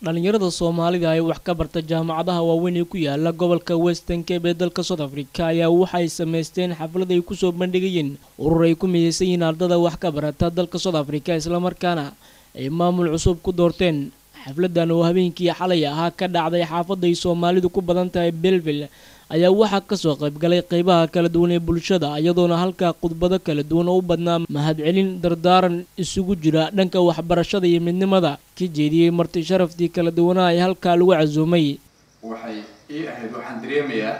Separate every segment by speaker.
Speaker 1: Dhalinyarada Soomaalida ay wax ka barta jaamacadaha waaweyn ee ku yaala gobolka Western Cape ee dalka South Africa ayaa waxay sameysteen xaflad ay kusoo bandhigayeen urur ay ku mideysan yihiin ardada wax ka barata dalka South Africa, islamarkaana ay maamul cusub ku doorteen. Xafladan oo habeenkii xalay ahaa ka dhacday xaafadda ay Soomaalidu ku badan tahay Bellville ayaa waxaa kasoo qaybgalay qeybaha kala duwan ee bulshada, iyadoona halkaa khudbado kala duwan oo u badnaa mahadcelin, dardaaran isugu jira dhanka waxbarashada iyo midnimada ka jeediyey marti sharaftii kala duwanaa ee halkaa lagu casuumay.
Speaker 2: Waxay ii ahayd, waxaan dareemayaa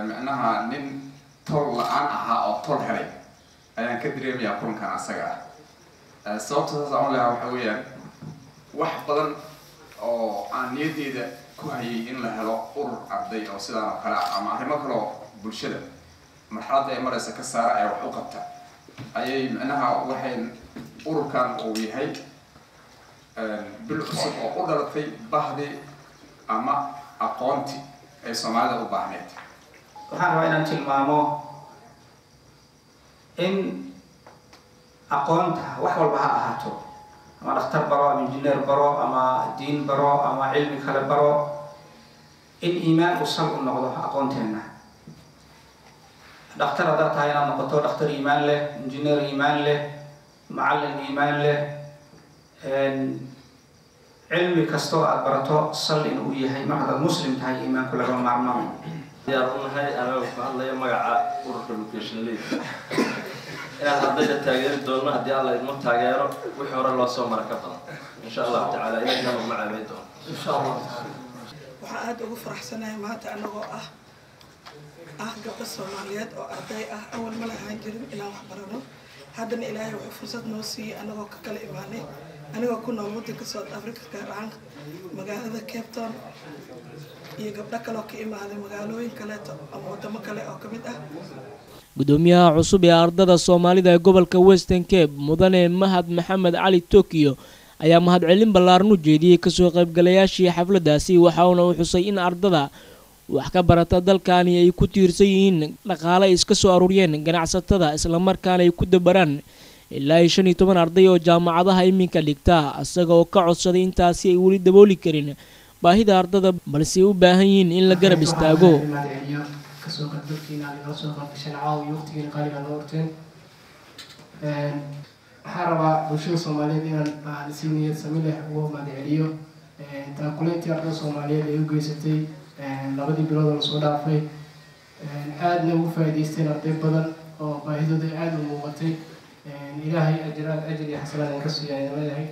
Speaker 2: micnaha nin tol la-aan ahaa oo tol helay ayaan ka dareemayaa kulankan asaga ah. Sababta saas aan u lehaa waxa weeyaan wax badan oo aan niyadeyda ku hayay in la helo urur arday oo sidaan oo kale ah ama arrimo kale oo bulshada marxaladda ay maraysa ka saara ee wax u qabta ayay micnaha waxay ururkan uu yahay bil cusub oo u dhalatay bahdii ama aqoonti ay Soomaalida u baahneyd.
Speaker 3: Waxaan rabaa inaan tilmaamo in aqoonta wax walba ha ahaato, ama dhakhtar baro, ama injineer baro, ama diin baro, ama cilmi kale baro, in iimaan uu sal u noqdo aqoonteenna. Dhakhtar haddaad tahay, inaad noqoto dhakhtar iimaan leh, injineer iimaan leh, macallin iimaan leh, cilmi kastoo aada barato sal inuu yahay mar haddaad Muslim tahay iimaanku lagama maarmaan.
Speaker 4: Diyaar u nahay anaga ku hadlaya magaca ururka Education League inaan ardayda taageeri doonno haddii Alla idmo, taageero wixii hore loo soo mara ka badan, insha Allahu tacaala, ilahina ma caabay doono, insha Allahu tacaala.
Speaker 5: Waxaan aada ugu faraxsanahay maanta anagoo ah gabdho Soomaaliyeed oo arday ah. Awal ma lahaan jirin inaan wax barano, haddana Ilaahay wuxuu fursad noo siiyey anagoo ka kala imaanay, anigoo ku nool waddanka South Africa, gaar ahaan magaalada Cape Town, iyo gabdho kaleoo ka imaaday magaalooyin kaleeto ama wadamo kale oo kamid ah.
Speaker 1: Gudoomiyaha cusub ee ardada Soomaalida ee gobolka Western Cape, Mudane Mahad Maxamed Cali Tokyo, ayaa mahadcelin ballaaran u jeediyey kasoo qaybgalayaashii xafladaasi. Waxauna uu xusay in ardada wax ka barata dalkani ay ku tiirsan yihiin dhaqaale ay iska soo aruuriyeen ganacsatada, islamarkaana ay ku dabaraan ilaa iyo 15 arday oo jaamacadaha iminka dhigta, isaga oo ka codsaday intaasi ay weli dabooli karin baahida ardada, balse ay u baahan yihiin in la garab istaago.
Speaker 6: Kasoo qaybgalkiina aad igala soo qaybgasheen caawa iyo waqtigiina qaaliga noo horteen. Waxaan rabaa bulshada Soomaaliyeed inaan aan si niyad sami leh uga mahadceliyo taakuleyntii ardada Soomaaliyeed ay u geysatay 2dii bilood oo lasoo dhaafay, aadna ugu faa'iidaysteen arday badan oo baahidooda aada u muuqatay. Ilaahay ajraad ajir iyo xasanaad aan ka siiya ayaan leeyahay.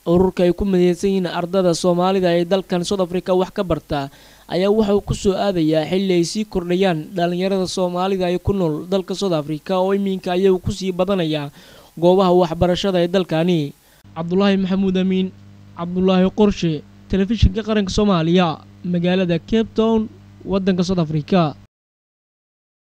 Speaker 1: Ururka ay ku mideysan yihiin ardada Soomaalida ee dalkan South Africa wax ka barta ayaa waxa uu kusoo aadayaa xilli ay sii kordhayaan dhalinyarada Soomaalida ay ku nool dalka South Africa oo iminka ayagu kusii badanaya goobaha waxbarashada ee dalkani. Cabdulaahi Maxamuud Amiin, Cabdulaahi Qorshe, Telefishinka Qaranka Soomaaliya, magaalada Cape Town, waddanka South Africa.